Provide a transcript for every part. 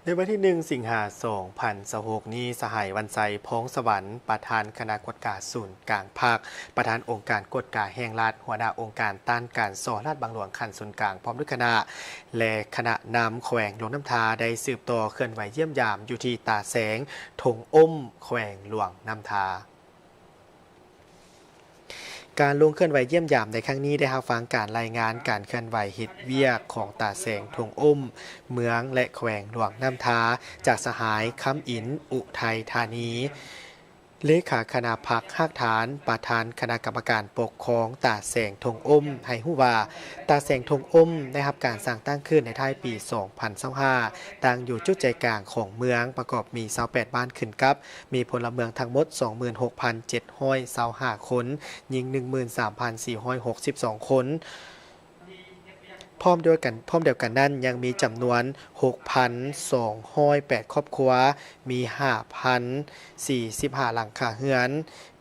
ໃນວັນທີໜຶ່ງ ສິງຫາ ສອງພັນຊາວຫົກນີ້, ສະຫາຍ ວັນໄຊ ພອງສະຫວັນ ປະທານຄະນະກວດກາສູນກາງພັກ, ປະທານອົງການກວດກາແຫ່ງລັດ, ຫົວໜ້າອົງການຕ້ານການສໍ້ລາດບັງຫຼວງຂັ້ນສູນກາງ ພ້ອມດ້ວຍຄະນະ ແລະ ຄະນະນຳແຂວງຫຼວງນ້ຳທາ ໄດ້ສືບຕໍ່ເຄື່ອນໄຫວຢ້ຽມຢາມຢູ່ທີ່ຕາແສງທົ່ງອົ້ມ ແຂວງຫຼວງນ້ຳທາ. ການລົງເຄື່ອນໄຫວຢ້ຽມຢາມໃນຄັ້ງນີ້ ໄດ້ຮັບຟັງການລາຍງານການເຄື່ອນໄຫວເຮັດວຽກຂອງຕາແສງທົ່ງອົ້ມ ເມືອງ ແລະ ແຂວງຫຼວງນ້ຳທາ ຈາກສະຫາຍ ຄຳອິນ ອຸໄທທານີ ເລຂາຄະນະພັກຮາກຖານ ປະທານຄະນະກຳມະການປົກຄອງຕາແສງທົ່ງອົ້ມ ໃຫ້ຮູ້ວ່າ ຕາແສງທົ່ງອົ້ມໄດ້ຮັບການສ້າງຕັ້ງຂຶ້ນໃນທ້າຍປີສອງພັນຊາວຫ້າ ຕັ້ງຢູ່ຈຸດໃຈກາງຂອງເມືອງ ປະກອບມີຊາວແປດບ້ານຂຶ້ນກັບ ມີພົນລະເມືອງທັງໝົດສອງໝື່ນຫົກພັນເຈັດຮ້ອຍຊາວຫ້າຄົນ, ຍິງໜຶ່ງໝື່ນສາມພັນສີ່ຮ້ອຍຫົກສິບສອງຄົນ. ພ້ອມດຽວກັນ, ພ້ອມດຽວກັນນັ້ນ ຍັງມີຈຳນວນຫົກພັນສອງຮ້ອຍແປດຄອບຄົວ, ມີຫ້າພັນສີ່ສິບຫ້າຫຼັງຄາເຮືອນ,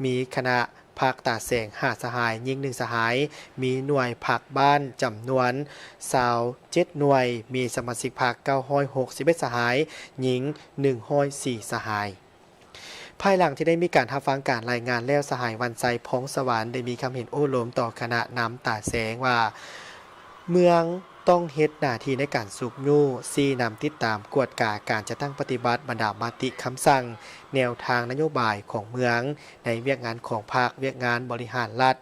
ມີຄະນະພັກຕາແສງຫ້າສະຫາຍ, ຍິງໜຶ່ງສະຫາຍ, ມີໜ່ວຍພັກບ້ານຈຳນວນຊາວເຈັດໜ່ວຍ, ມີສະມາຊິກພັກເກົ້າຮ້ອຍຫົກສິບເອັດສະຫາຍ, ຍິງໜຶ່ງຮ້ອຍສີ່ສະຫາຍ. ພາຍຫຼັງທີ່ໄດ້ມີການຮັບຟັງການລາຍງານແລ້ວ, ສະຫາຍ ວັນໄຊ ພອງສະຫວັນ ໄດ້ມີຄຳເຫັນໂອ້ລົມຕໍ່ຄະນະນຳຕາແສງວ່າ ເມືອງຕ້ອງເຮັດໜ້າທີ່ໃນການຊຸກຍູ້, ຊີ້ນຳ, ຕິດຕາມ, ກວດກາການຈັດຕັ້ງປະຕິບັດບັນດາມະຕິຄຳສັ່ງ, ແນວທາງນະໂຍບາຍຂອງເມືອງ, ໃນວຽກງານຂອງພັກ, ວຽກງານບໍລິຫານລັດ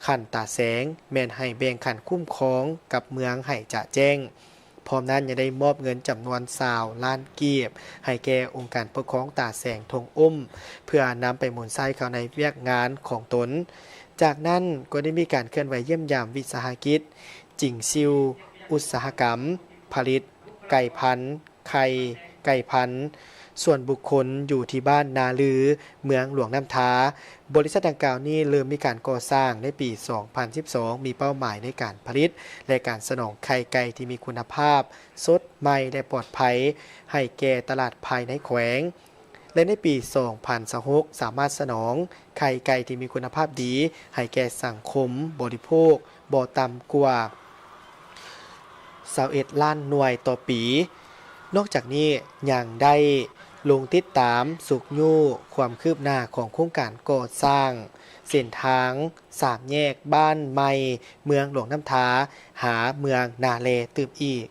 ຂັ້ນຕາແສງ ແມ່ນໃຫ້ແບ່ງຂັ້ນຄຸ້ມຄອງກັບເມືອງໃຫ້ຈະແຈ້ງ. ພ້ອມນັ້ນຍັງໄດ້ມອບເງິນຈຳນວນຊາວລ້ານກີບ ໃຫ້ແກ່ອົງການປົກຄອງຕາແສງທົ່ງອົ້ມ ເພື່ອນຳໄປໝູນໃຊ້ເຂົ້າໃນວຽກງານຂອງຕົນ. ຈາກນັ້ນກໍໄດ້ມີການເຄື່ອນໄຫວຢ້ຽມຢາມວິສາຫະກິດ ຈິງຊິວ ອຸດສາຫະກຳ ຜະລິດໄກ່ພັນ ໄຂ່ໄກ່ພັນສ່ວນບຸກຄົນ ຢູ່ທີ່ບ້ານນາລື ເມືອງຫຼວງນ້ຳທາ. ບໍລິສັດດັ່ງກ່າວນີ້ເລີ່ມມີການກໍ່ສ້າງໃນປີສອງພັນສິບສອງ ມີເປົ້າໝາຍໃນການຜະລິດ ແລະ ການສະໜອງໄຂ່ໄກ່ທີ່ມີຄຸນນະພາບ, ສົດ, ໃໝ່ ແລະ ປອດໄພ ໃຫ້ແກ່ຕະຫຼາດພາຍໃນແຂວງ ແລະ ໃນປີສອງພັນຊາວຫົກ ສາມາດສະໜອງໄຂ່ໄກ່ທີ່ມີຄຸນນະພາບດີ ໃຫ້ແກ່ສັງຄົມບໍລິໂພກບໍ່ຕ່ຳກວ່າຊາວເອັດລ້ານໜ່ວຍຕໍ່ປີ. ນອກຈາກນີ້ຍັງໄດ້ລົງຕິດຕາມຊຸກຍູ້ຄວາມຄືບໜ້າຂອງໂຄງການກໍ່ສ້າງເສັ້ນທາງສາມແຍກບ້ານໃໝ່ ເມືອງຫຼວງນ້ຳທາ ຫາເມືອງນາແລຕື່ມອີກ.